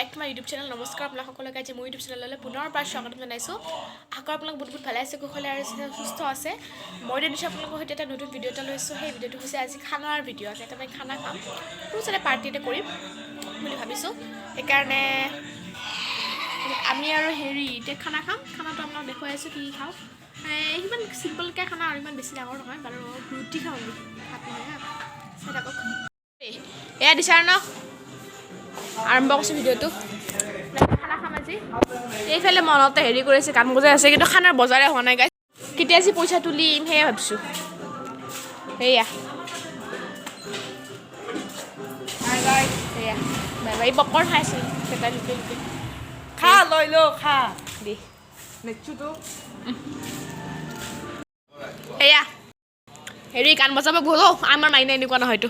Back to my YouTube channel. নমস্কাৰ আপোনালোক সকলোকে, আজি মোৰ ইউটিউব চেনেললৈ পুনৰবাৰ স্বাগতম জনাইছোঁ। আশা কৰোঁ আপোনালোক বহুত বহুত ভালে আছে, কুশলে আৰু সুস্থ আছে। মই দিছোঁ আপোনালোকৰ সৈতে এটা নতুন ভিডিঅ' এটা লৈছোঁ। সেই ভিডিঅ'টো হৈছে আজি খানাৰ ভিডিঅ'। আজি এটা মই খানা খাম, সৰু চালে পাৰ্টি এটা কৰিম বুলি ভাবিছোঁ। সেইকাৰণে আমি আৰু হেৰি এতিয়া খানা খাম। খানাটো আপোনাক দেখুৱাই আছোঁ কি কি খাওঁ। সিমান চিম্পলকৈ খানা আৰু ইমান বেছি ডাঙৰ নহয় বাৰু। ৰুটি খাওঁ আমি, ভাত নহয়। হা, চাই থাকক। এয়া দিছা ন, আৰম্ভ কৰিছোঁ ভিডিঅ'টো। খানা খাম আজি। এইফালে মনতে হেৰি কৰিছে, গান বজাই আছে, কিন্তু খানাৰ বজাৰে হোৱা নাই গাইজ। কেতিয়া আজি পইচা তুলিম সেয়ে ভাবিছোঁ। সেয়া সেয়া, বাই বাই। পপকৰ্ণ খাই আছিল পেটাই লুকাই লুকাই। খা, লৈ ল, খা। দি। নেচুটো। এয়া হেৰি গান বজাব গ'ল। আমাৰ মাইনা এনেকুৱা নহয়তো।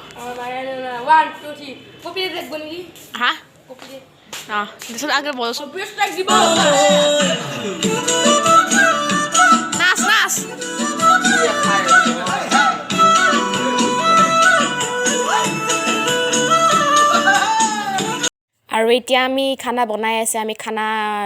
1 2 3, কপি দেখব নেকি? হা? কপি। অঁ, তাৰপিছত আগে বজাচোন। কপি ষ্ট্ৰাইক দিব। নাচ নাচ। আৰু এতিয়া আমি খানা বনাই আছে, আমি খানা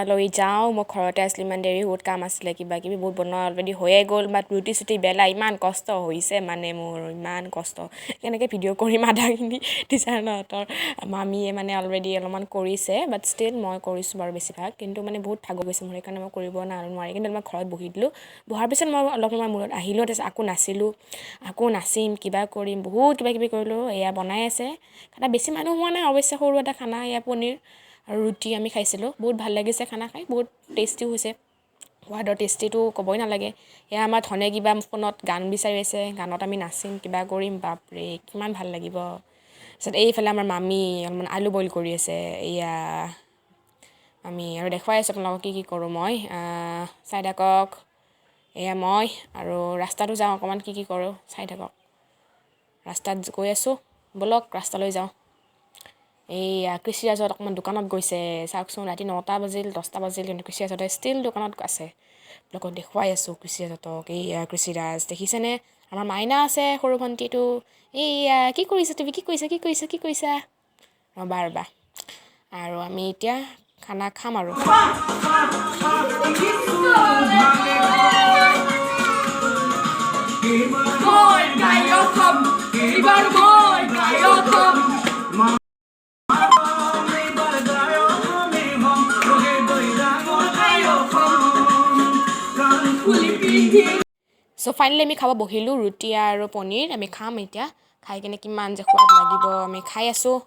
লৈ যাওঁ। মই ঘৰতে আছিলোঁ, ইমান দেৰি, বহুত কাম আছিলে, কিবা কিবি বহুত বনোৱা অলৰেডি হৈয়ে গ'ল। বাট ৰুটি চুটি বেলা ইমান কষ্ট হৈছে, মানে মোৰ ইমান কষ্ট, কেনেকৈ ভিডিঅ' কৰিম। আধাখিনি টিচাৰহঁতৰ মামীয়ে মানে অলৰেডি অলপমান কৰিছে, বাট ষ্টিল মই কৰিছোঁ বাৰু বেছিভাগ। কিন্তু মানে বহুত ভাগৰ গৈছে মোৰ, সেইকাৰণে মই কৰিব নোৱাৰি। কিন্তু মই ঘৰত বহি দিলোঁ। বহাৰ পিছত মই অলপ সময় মূৰত আহিলোঁ, তাৰপিছত আকৌ নাচিলোঁ, আকৌ নাচিম, কিবা কৰিম, বহুত কিবা কিবি কৰিলোঁ। এয়া বনাই আছে খানা। বেছি মানুহ হোৱা নাই অৱশ্যে, সৰু এটা খানা। এয়া পনীৰ আৰু ৰুটি আমি খাইছিলোঁ। বহুত ভাল লাগিছে খানা খাই, বহুত টেষ্টিও হৈছে। সোৱাদৰ টেষ্টিটো ক'বই নালাগে। এয়া আমাৰ ধনে কিবা ফোনত গান বিচাৰি আছে, গানত আমি নাচিম, কিবা কৰিম। বাপৰে, কিমান ভাল লাগিব! তাৰপিছত এইফালে আমাৰ মামী অলপমান আলু বইল কৰি আছে। এয়া আমি আৰু দেখুৱাই আছোঁ আপোনালোকক কি কি কৰোঁ মই, চাই থাকক। এয়া মই আৰু ৰাস্তাতো যাওঁ অকণমান, কি কি কৰোঁ চাই থাকক। ৰাস্তাত গৈ আছোঁ, ব'লক ৰাস্তালৈ যাওঁ। এইয়া কৃষিৰাজত অকণমান দোকানত গৈছে। চাওকচোন, ৰাতি 9টা বাজিল, 10টা বাজিল, কিন্তু কৃষিৰাজতে ষ্টিল দোকানত আছে। আপোনালোকক দেখুৱাই আছোঁ কৃষিৰাজহঁতক। এইয়া কৃষিৰাজ দেখিছেনে? আমাৰ মাইনা আছে, সৰু ভণ্টিটো। এইয়া কি কৰিছা তুমি? কি কৰিছা, কি কৰিছা, কি কৰিছা? ৰ'বা ৰ'বা। আৰু আমি এতিয়া খানা খাম আৰু। মই গায়ক হম, এইবাৰ মই গায়ক হম। চ' ফাইনেলি আমি খাব বহিলোঁ, ৰুটি আৰু পনীৰ আমি খাম এতিয়া। খাই কিনে কিমান যে সোৱাদ লাগিব! আমি খাই আছোঁ।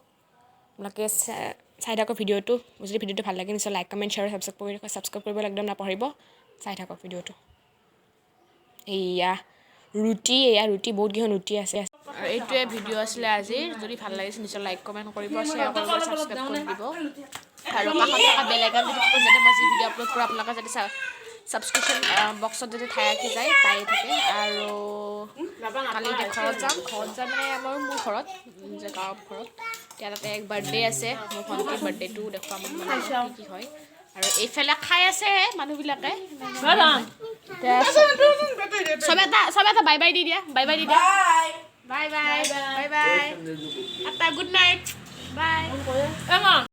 আপোনালোকে চাই থাকক ভিডিঅ'টো। যদি ভিডিঅ'টো ভাল লাগে, নিশ্চয় লাইক, কমেণ্ট, শ্বেয়াৰ, ছাবস্ক্ৰাইব কৰিবলৈ একদম নাপাহৰিব। চাই থাকক ভিডিঅ'টো। এইয়া ৰুটি, এয়া ৰুটি, বহুত কেইখন ৰুটি আছে। আৰু এইটোৱে ভিডিঅ' আছিলে আজিৰ। যদি ভাল লাগিছে, নিশ্চয় লাইক, কমেণ্ট কৰিব, শ্বেয়াৰ কৰিব, ছাবস্ক্ৰাইব কৰি দিব আৰু কাষত থকা বেল আইকনটো টিপিব, যাতে মই যি ভিডিঅ' আপলোড কৰোঁ আপোনালোকে যাতে ছাবস্ক্ৰিপশ্যন বক্সত যাতে থাকি যায়, পাই থাকে। আৰু কালি এতিয়া ঘৰত যাম। ঘৰত যাম মানে আমাৰ মোৰ ঘৰত যে গাঁৱৰ ঘৰত, এতিয়া তাতে এক বাৰ্থডে আছে, মোৰ ভণ্টিৰ বাৰ্থডেটো দেখুৱাম মানে কি কি হয়। আৰু এইফালে খাই আছে মানুহবিলাকে। চবে এটা বাই বাই the দিয়া, বাই বাই the দিয়া। বাই বাই, বাই বাই, এটা গুড নাইট, বাই।